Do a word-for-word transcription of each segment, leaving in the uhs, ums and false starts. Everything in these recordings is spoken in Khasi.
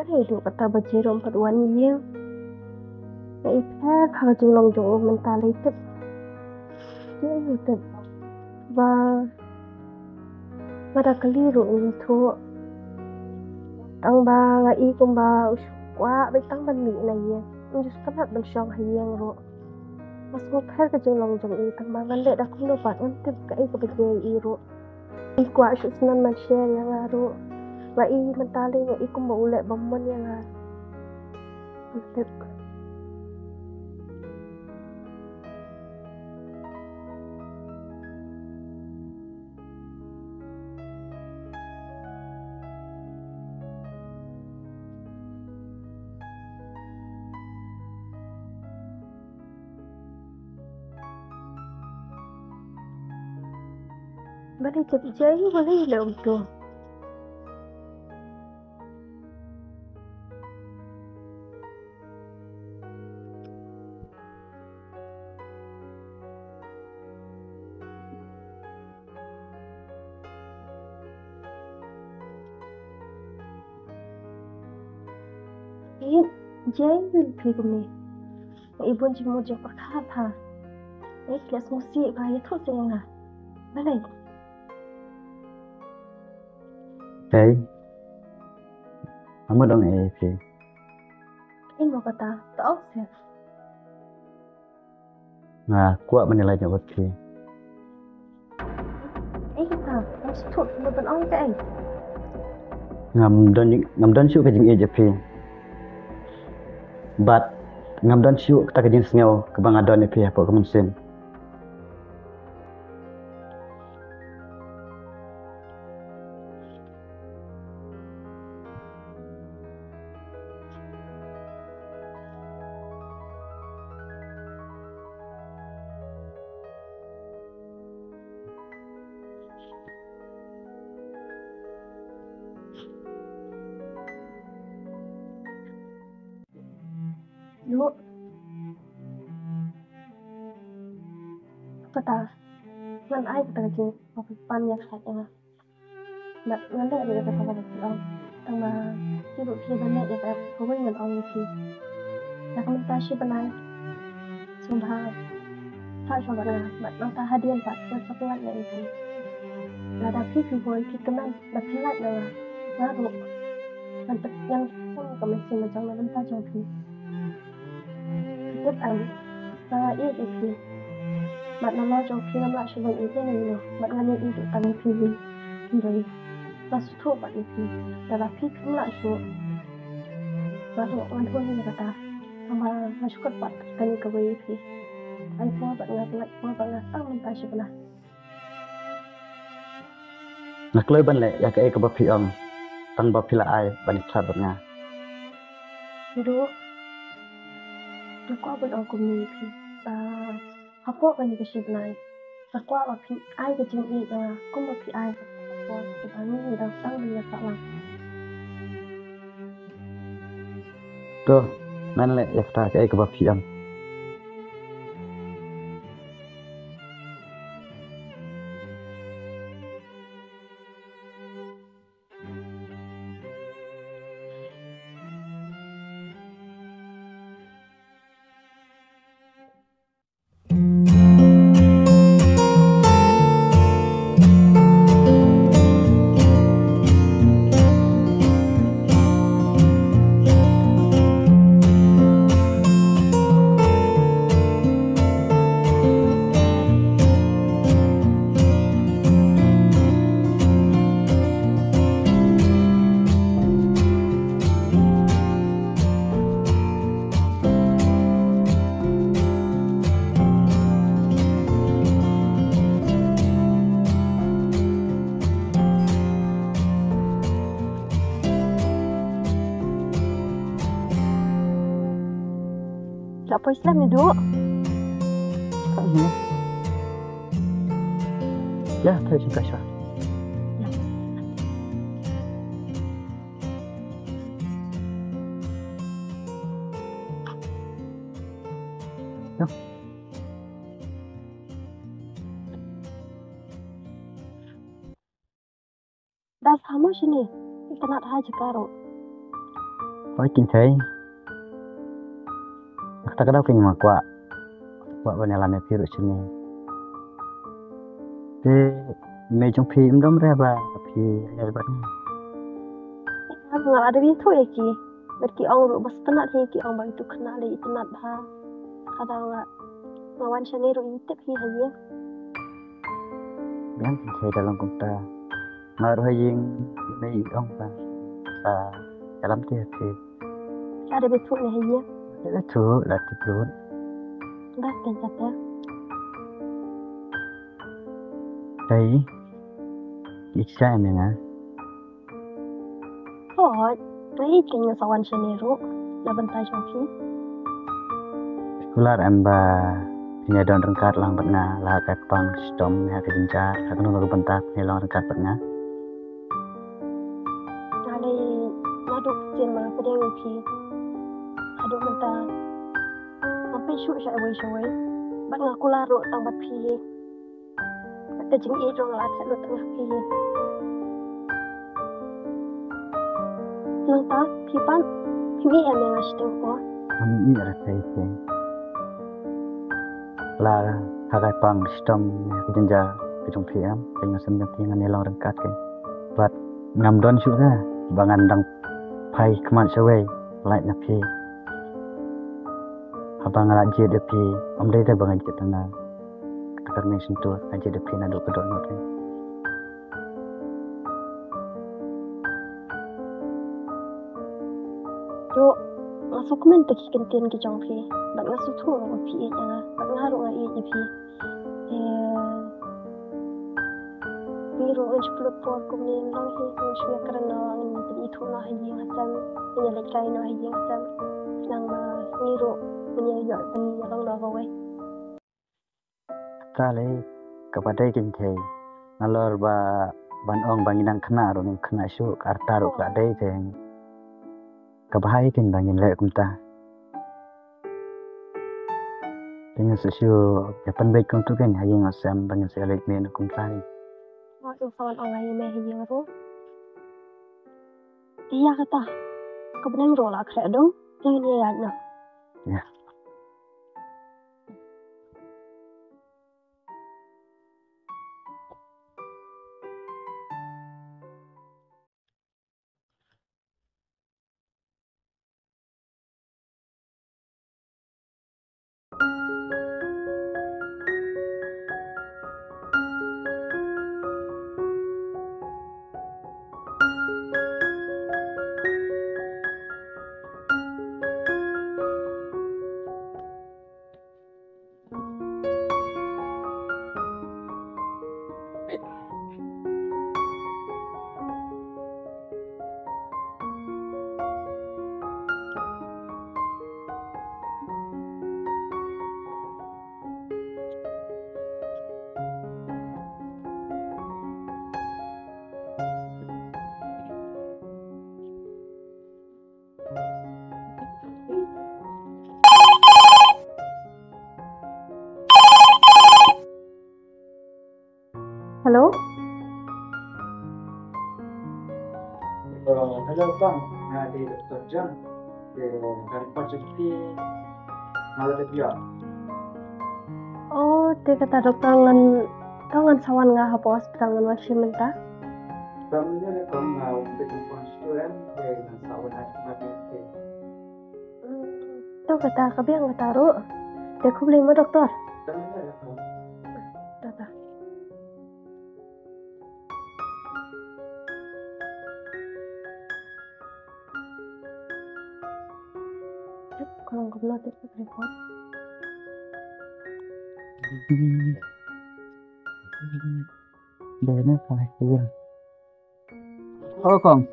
Hei, duh kata ba Jai ruh pat wan ïing. Nga i pher ha ka jinglong jong u mynta lei tip. Jai ruh tip ba nga da kylli ruh ym ithuh. Tang ba nga i kumba u shu kwah beit tang ban mih na ïing. Ym ju sngewtynnat ban shong ha ïing ruh. Nga sngewpher ka jinglong jong i, tang ba ngan leh da kumno pat, ngam tip kaei kaba Jai i ruh. I kwah shuh snan ban share ïa nga ruh. Nga i mynta lei nga i kumba u leh bymman ïa nga. Tip. Balei jop Jai, balei leh uto? Ïeit, Jai, balei phi kumne? Nga i bun jingmut jingpyrkhat ha. Nga i khleh sngewsih ba ïathuh seh ïa nga. Balei? Hei. Ym don ei phi. Ei mo kata, to ong seh. Nga kwah ban ïalait noh bad phi. Ei kata, ngam sngewthuh ba ban ong kaei. Ngam don, ngam don shuh ka jingïeit ïa phi. Bad ngam don shuh kata ka jingsngew kaba nga don ïa phi hapoh ka mynsiem. Ïoh. Kata, ngan ai kata ka jingpynïaid ïa nga. Bad ngan leh ruh ïa kata kaba phi ong. Tang ba phi ruh phi ban leh ïa kawei ngan ong ïa phi. Ïa ka mynta shi bnai sngewbha phah shuwa bad nga, bad nangta hadien pat ngan sa pyllait noh ïa phi. Lada phi, phi bun, phi kmen ba phin lait na nga, nga ruh ngan pynïaid ïa ka mynsiem la jong na bynta jong phi. Phi tip em ba nga ïeit ïa phi. Bad nalor jong phi ngam lah shuh ban ïeit ïano ïano. Bad ngan ïeit ïeit tang ïa phi hi. Hynrei nga sngewthuh pat ïa phi. Lada phi phim lah shuh, nga ruh ngan hun ïa kata. Tang ba nga sngewthuh pat kane kawei ïa phi. Ai por bad nga, pyllait por bad nga tang mynta shi bnai. Nga kloi ban leh ïa kaei kaba phi ong, tang ba phi la ai ban ïakhlad bad nga. Duh, nga kwah ban ong kumne ïa phi ba hapoh kane ka shi bnai nga kwah ba phin ai ka jingïeit ïa nga kumba phi ai ha ka por kaba ngi dang sdang ban ïasah lang. To, ngan leh ïa kata kaei kaba phi ong. Lah poi slem ni, Duh. Ka ni. Ïa, poi sha ka sha. Ïa. Ïa. Dal samo shini, itynnad ha jaka ruh. Oi, Kynthei. Kata ka daw keiñ nga kwah. Kwah ban ïalam ïa phi ruh shane. Te i mei jong phi im dom re ba phi ïa bad nga? Nga la dep ïathuh ïa ki. Bad ki ong ruh ba sngewtynnat hi, ki ong ba itu khynnah lei itynnat bha. Ka daw nga, nga wan shane ruh i tip hi ha ïing. Biang Kynthei, da long kumta. Nga ruh ha ïing i mei i ong ba sa ïalam te ïa phi. La dep ïathuh ne ha ïing? La dep ïathuh, la tip lut. Ba teng kata. Dei, i sa ïa me nga. Hooid, nga ïeit keiñ, nga sa wan shane ruh na bynta jong phi. Kular em ba phin ïa don ryngkat lang bad nga, la ha ka kyrpang shitom ne ha ka jynjar, ha kano kano ka bynta phin ïa long ryngkat bad nga. Nga dei naduh ktien ba nga pdiang ïa phi haduh mynta. Ngam peit shuh sha iwei sha iwei bad nga kular ruh tang bad phi. Bad ka jingïeit ruh nga la theh lut tang ha phi. Nangta phi pat phim ïeit ïa me nga shiteng ko? Ngam ïeit ïa phi te. La ha ka kyrpang shitom ne ha ka jynjar ka jong phi em, ka jong u sem jong phi ngan ïa long ryngkat keiñ. Bad ngam don shuh re ba ngan dang phai khmat shawei lait na phi. Haba nga la jied ïa phi, ym dei re ba nga jied na ka kyrmeng shyntur, nga jied ïa phi naduh ka dohnud keiñ. Duh, nga sngewkmen te ki kyntien ki jong phi, bad nga sngewthuh ruh ba phi ïeit ïa nga, bad nga ruh nga ïeit ïa phi. Te ngi ruh ngin shu pynlut por kumne, ym long hi, ngin shu ïakren noh, ngin pynithuh noh ha ïing ha sem, ngin ïaleit kai noh ha ïing ha sem. Khnang ba ngi ruh ngin ïa ïoh ban ïalong noh kawei. Kata lei kaba dei Kynthei. Nalor ba ban ong ba ngi dang khynnah ruh ngim khynnah shuh, ka rta ruh ka dei te. Kaba bha hi keiñ ba ngin leh kumta. Te ngin sa shu ïa pynbeit kumta keiñ ha ïing ha sem ba ngin sa ïaleit mih noh kumta hi. Nga shu sa wan ong ha ïing, mih ha ïing ruh. Te ïa kata ka bneng ruh la khreh dong, te ngin ïa ïaid noh. Ïa. Hello? Uh, hello, Kong. Nga dei Doktor John. Te ka report jong phi nga la dep ïoh. Oh, te kata doktor, ngan, to ngan sa wan nga hapoh hospital, ngan wan shim mynta. Kam ïa ne, Kong, nga wan peit Kong Stu em, te ngan sa wan ha khmat te. Hmm, to kata ka biang kata ruh. Te khublei mo doktor. Kam ïa ne, Kong. To, to. Ka long kumno te ka report? Dei ne, ka lai ka ïa. Oh, Kong.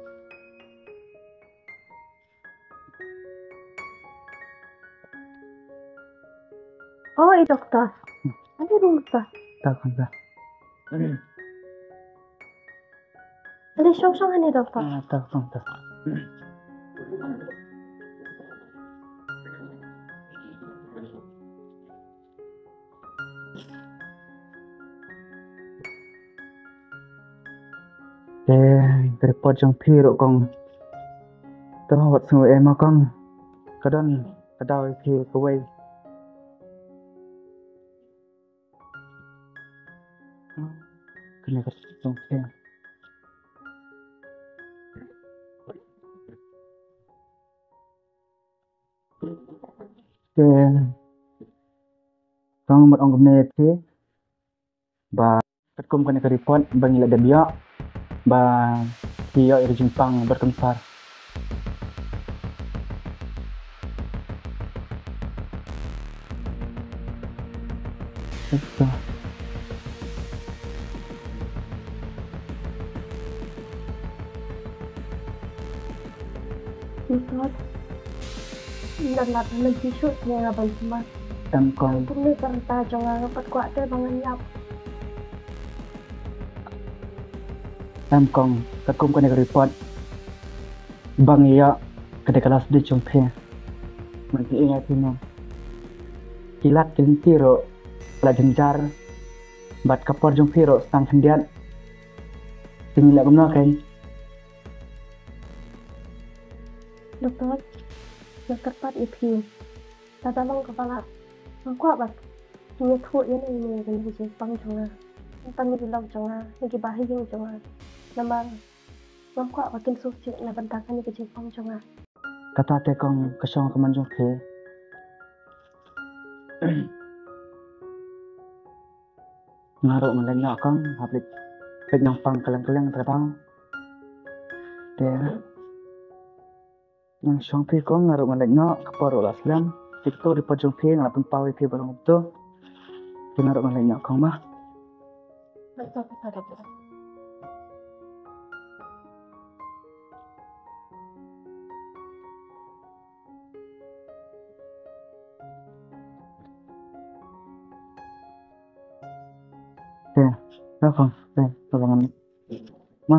Oh, i doktor. Ani rung doktor? Doktor, doktor. Ani shong shong ani doktor. Ah, doktor, doktor. Te, ka report jong phi ruh Kong. Te Wat sngew em ma kong. Ka don ka daw ïa phi kawei. Kane ka song phi. Te kong, mut ong kumne ïa phi ba katkum kane ka report ba ngi la dep ïoh ba phi ïoh ïa ka jingpang bad ka synshar. Doktor, ynda lada leit shuh shuh ïa nga ban sumar. Em kong. Kumne ka rta jong nga, nga pat kwah te ba ngan ïap. Em kong, katkum kane ka report ba ngi ïoh ka dei ka last ditch jong phi. Ngan pyni ïa phi mo. Ki lad ki lynti ruh la jynjar bad ka por jong phi ruh sdang khyndiat. Te ngi leh kumno kein? Doktor, nga kyrpad ïa phi. Lada long kaba lah, ngam kwah ba kin ïathuh ïa ngi ïa kane ka jingpang jong nga. Tang ïa ki lok jong nga, ïa ki bahaïing jong nga. Namar ngam kwah ba kin sngewsih na bynta kane ka jingpang jong nga. Kata te kong, ka shong ka mon jong phi. Nga ruh ngan leit noh kong, hap leit peit nongpang kylleng kylleng kata ka daw. Te ngan shong phi kong, nga ruh ngan leit noh, ka por ruh la slem. Te kato ka report jong phi nga la pynpaw ïa phi ba long kumto. Te nga ruh ngan leit noh kong mo. Te, te kong, te, te kong. Ma.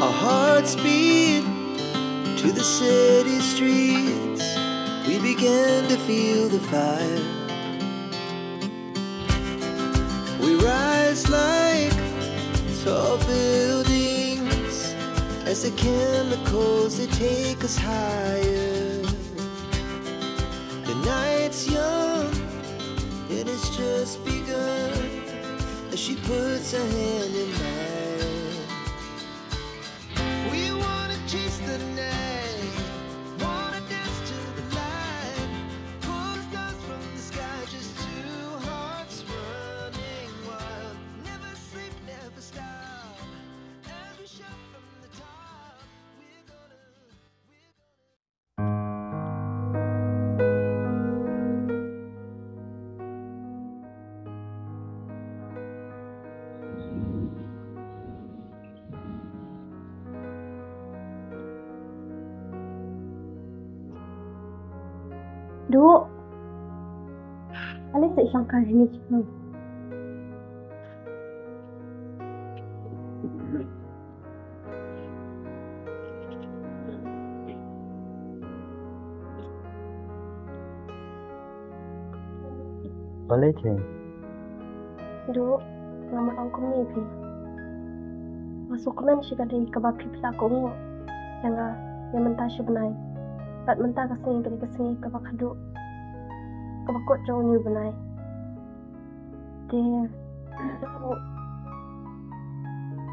Our hearts beat to the city streets. We begin to feel the fire. We rise like tall buildings as the chemicals, they take us higher. The night's young, it has just begun. As she puts her hand in mine, we wanna chase the night, wanna dance to the light. Pull the stars from the sky, just two hearts running wild. Never sleep, never stop. As we shout from the top, we're gonna Duh. Ale sa shongkha hini chikno. Balei te? Duh, nga mut ong kumne ïa phi. Nga sngewkmen shi kali kaba phi phi la kohnguh ïa nga ïa mynta shi bnai. Bad mynta ka sngi ka dei ka sngi kaba khadduh, kaba kut jong une u bnai. Te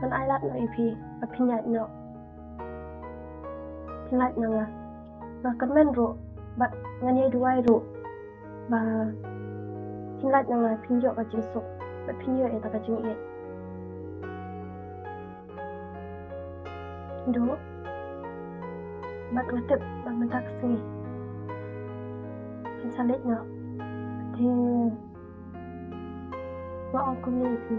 ngan ai lad noh ïa phi ba phin ïaid noh. Phin lait na nga. Nga kyrmen ruh bad ngan ïai duwai ruh ba phin lait na nga, phin ïoh ka jingsuk bad phin ïoh ïa ka jingïeit. Duh. Bad nga tip ba mynta ka sngi phin sa leit noh. Te nga ong kumne ïa phi,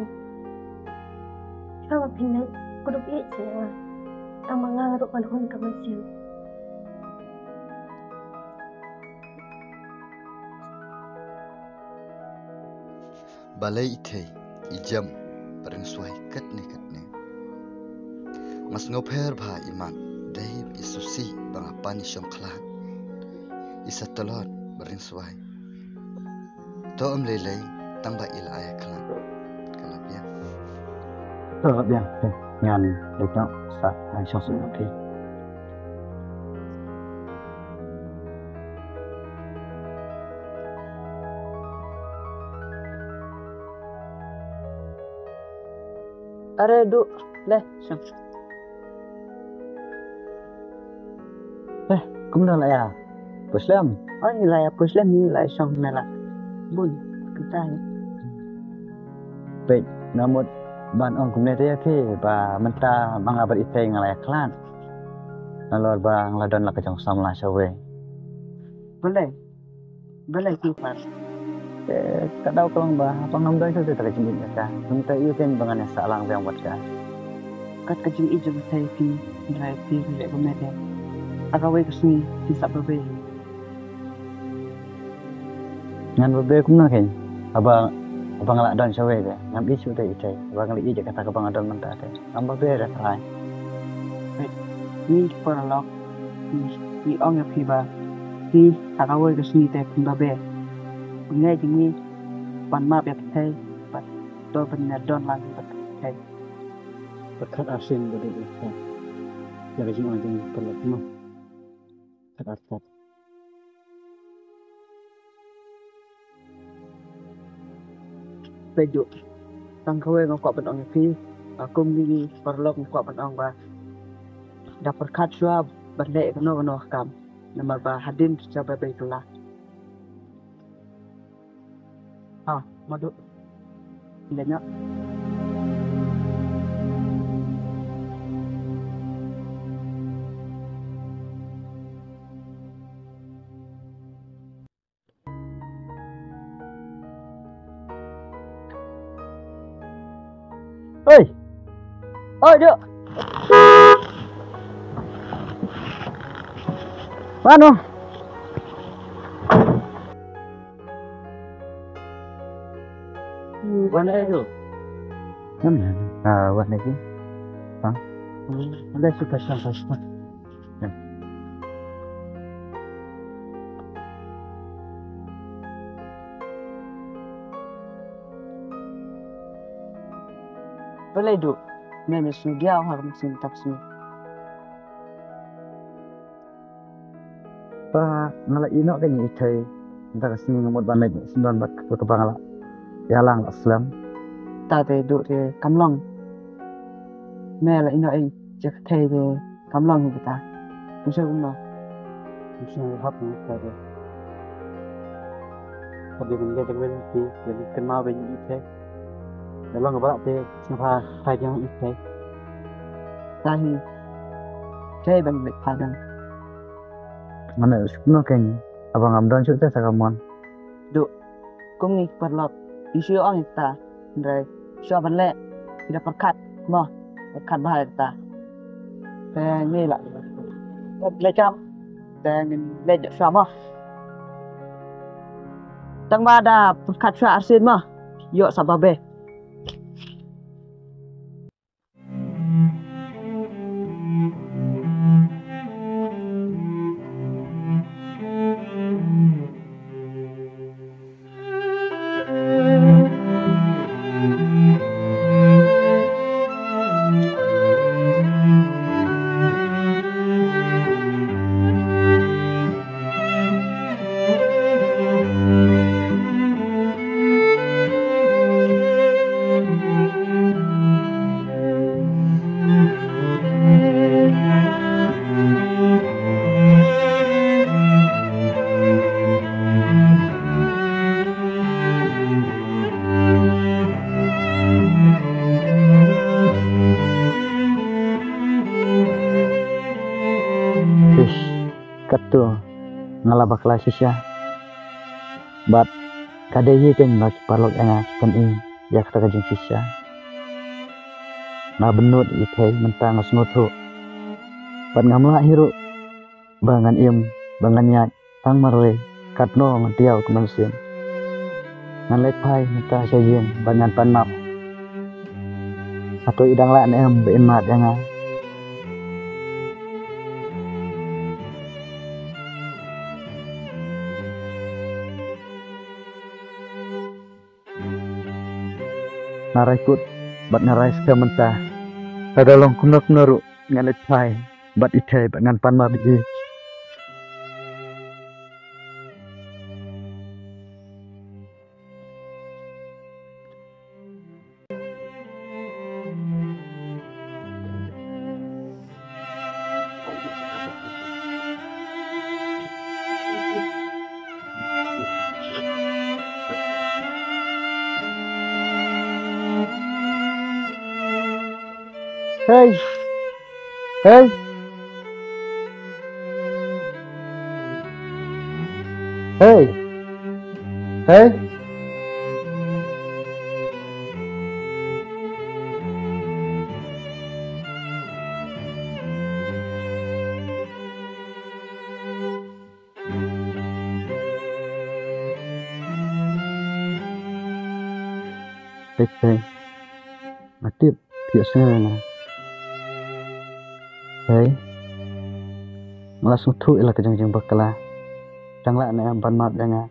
haba phin leit, khublei ïeit seh ïa nga. Tang ma nga ruh ban hun ka mynsiem. Balei i thei i jem ba ringswai katne katne? Nga sngewpher bha i mat, dei i susi ba nga pan i shong khlad, i sa tlot ba ringswai. To ym lei lei, tang ba i la ai khlad. Ka la biang. To la biang. Ngan leit noh sa ngan shong suk noh. Are du le shong. Eh, kumno la ïa poi slem? Oh, ni la ïa poi slem, ni la ïa shong ne la. Bun, kita ya. Peit, nga mut ban ong kumne te ïa phi ba mynta ma nga bad i thei nga la ïa khlad. Nalor ba nga la don la ka jong samla shawei. Balei? Balei ki pat? Eh, ka daw ka long ba haba ngam don shuh te ta ka jingïeit ïa ka. Kumta ïa ken ba ngan ïa sah lang biang bad ka. Kat ka jingïeit jong ka thei phi, hynrei phi leh kumne te. Ha kawei ka sngi phi sah babe. Ngan babe kumno kein? Haba, haba nga la don shawei te ngam ïeit shuh te i thei. Haba nga la ïeit ïa kata kaba nga don mynta te ngam babe re trai. Peit, ngi ki paralok, ngi, ngi ong ïa phi ba phi ha kawei ka sngi te phin babe. Ngi ngi ban map ïa ka thei bad to ban ïa don lang bad ka thei. Pyrkhat arsien ba dei ïa ka thei. Ïa ka jingong jong ki paralok mo. Pyrkhat arsien. Peit ju. Tang kawei nga kwah ban ong ïa phi, ah, kum ngi ki paralok nga kwah ban ong ba da pyrkhat shuwa ban leh kano kano ka kam. Namar ba hadien sha ba bei kylla. Ha, madu. Leh noh. Oi. Oi, duk. Mano? Wan ai tu. Kan? Ah, wan ai tu. Ha? Hmm, ada si pasang pasang. Balei duk? Me me sngewdiaw ha ka mynsiem tap sngi. Ba nga la ïeh noh kein ïa i thei. Mynta ka sngi nga mut ban leit syndon bad ka, kaba nga la ïalang la slem. Ta te duk te kam long. Me la ïeh noh ïa ka thei te kam long ïa kata. Kumno kumno. Kumno hap nga ta te. Ka dei ban leit jingmut te, leit kynmaw ban ïeh i thei. Lada long ba la te sngewbha phai biang ïa i thei. Tahi. Thei ban leit phai biang. Mano shuh kumno kein, haba ngam don shuh te sa ka mon. Duk, kum ngi ki paralok, ngi shu ong ïa kata, hynrei shuwa ban leh, ngi da pyrkhat mo, pyrkhat bha ïa kata. Te ngi la leh kam, te ngin leh shuwa mo. Tang ba da pyrkhat shuwa arsien mo, ïoh sa babe. Ish, katto nga la bakla shisha. Bad ka dei hi kein ba ki paralok ïa nga ki pyni ïa kata ka jingshisha. Nga bynnud ïa i thei mynta nga sngewthuh. Bad ngam lah hi ruh ba ngan im, ba ngan ïaid tang marwei katno nga diaw ka mynsiem. Ngan leit phai mynta sha ïing bad ngan pan map. Hato i dang lah ne em ba in mad ïa nga? Nga rai kut bad nga rai skhem mynta. Lada long kumno kumno ruh ngan leit phai bad i Thei bad ngan pan map ïa i. Hei. Hei. Hei. Hei. Peit, peit. Nga tip phi ïohsngew ïa nga. Hei. Nga la sngewthuh ïa la ka jong ka jingbakla. Dang lah ne em ban map ïa nga?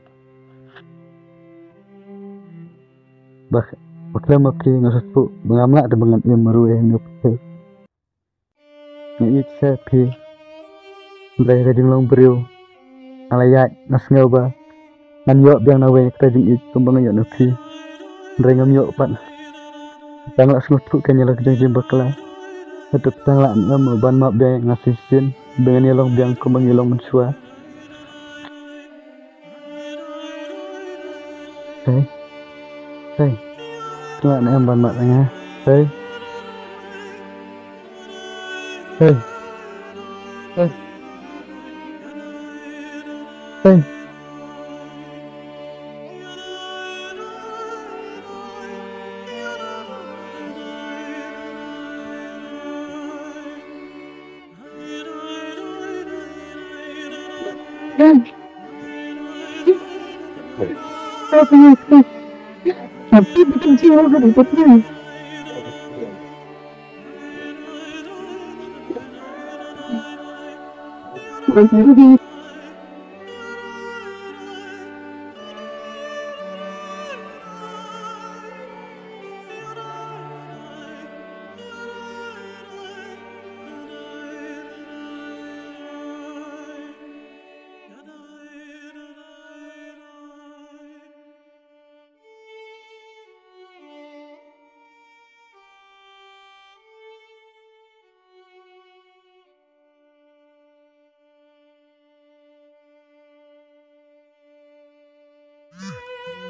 Ba, ba khlem ma phi nga sngewthuh ba ngam lah te ba ngan im ruh ïa nga phi. Nga ïeit sha phi. Hynrei ka jinglong briew nga la ïaid, nga sngew ba ngan ïoh biang na wei kata jingïeit kumba nga ïoh na phi. Hynrei ngam ïoh pat. Tang la sngewthuh kein ïa la ka jong jingbakla. Hato tang la ne em ban map biang ïa nga shisien ba ngan ïalong biang kumba ngi long mynshuwa? Hei. Hei. Tang la ne em ban map ïa nga? Hei. Hei. Hei. Hei.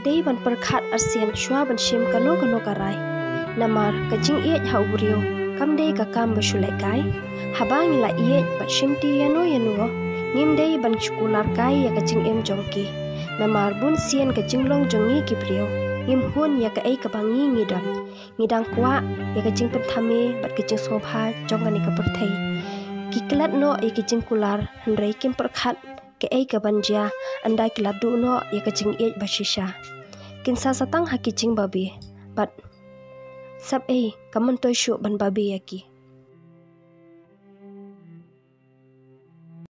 Dei ban pyrkhat arsien shuwa ban shim kano kano ka rai. Namar ka jingïeit ha u briew kam dei ka kam ba shu lehkai. Haba ngi la ïeit bad shimti ïano ïano, ngim dei ban shu kular kai ïa ka jingim jong ki. Namar bun sien ka jinglong jong ngi ki briew ngim hun ïa kaei kaba ngi ngi don. Ngi dang kwah ïa ka jingpynthame bad ka jingsngewbha jong kane ka pyrthei. Ki klet noh ïa ki jingkular hynrei kim pyrkhat kaei kaban jia, ynda ki la duh noh ïa ka jingïeit ba shisha. Kin sa satang ha ki jingbabe bad sep ei ka myntoi shuh ban babe ïa ki.